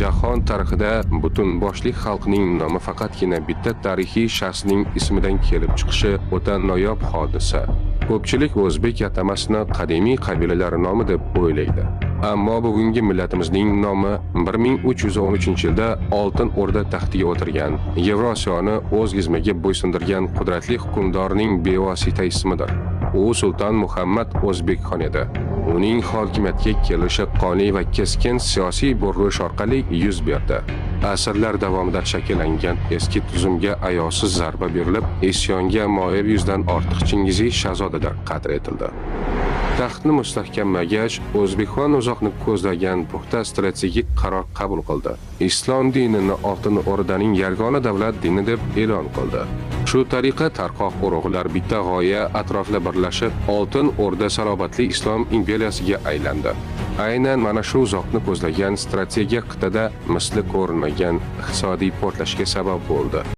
Jahon tarixida butun boshli xalqning nomi faqatgina bitta tarixiy shaxsning ismidan kelib chiqishi o'ta noyob hodisa. Ko'pchilik o'zbek atamasini qadimiy qabilalar nomi deb o'ylaydi. Ammo bugungi millatimizning nomi 1313-yilda Oltin O'rda taxtiga o'tirgan, Yevrosiyoni o'z izmiga bo'ysundirgan qudratli hukmdorning bevosita ismidir. U Sulton Muhammad O'zbekxon edi. Uning hokimiyatga kelishi qonli va keskin siyosiy burilish orqali yuz berdi. Asrlar davomida shakllangan eski tuzumga ayovsiz zarba berilib, isyonga moyil 100 dan ortiq Chingiziy shahzodalar qatl etildi. Taxtni mustahkamlagach, O'zbekxon uzoqni ko'zlagan puxta strategik qaror qabul qildi. Islom dinini Oltin O'rdaning yagona davlat dini deb e'lon qildi. Shu tariqa tarqoq urug'lar bitta g'oya atrofida birlashib, Oltin O'rda salobatli islom imperiyasiga aylandi. Aynan mana shu uzoqni ko'zlagan strategiya qit'ada misli ko'rilmagan iqtisodiy portlashga sabab bo'ldi.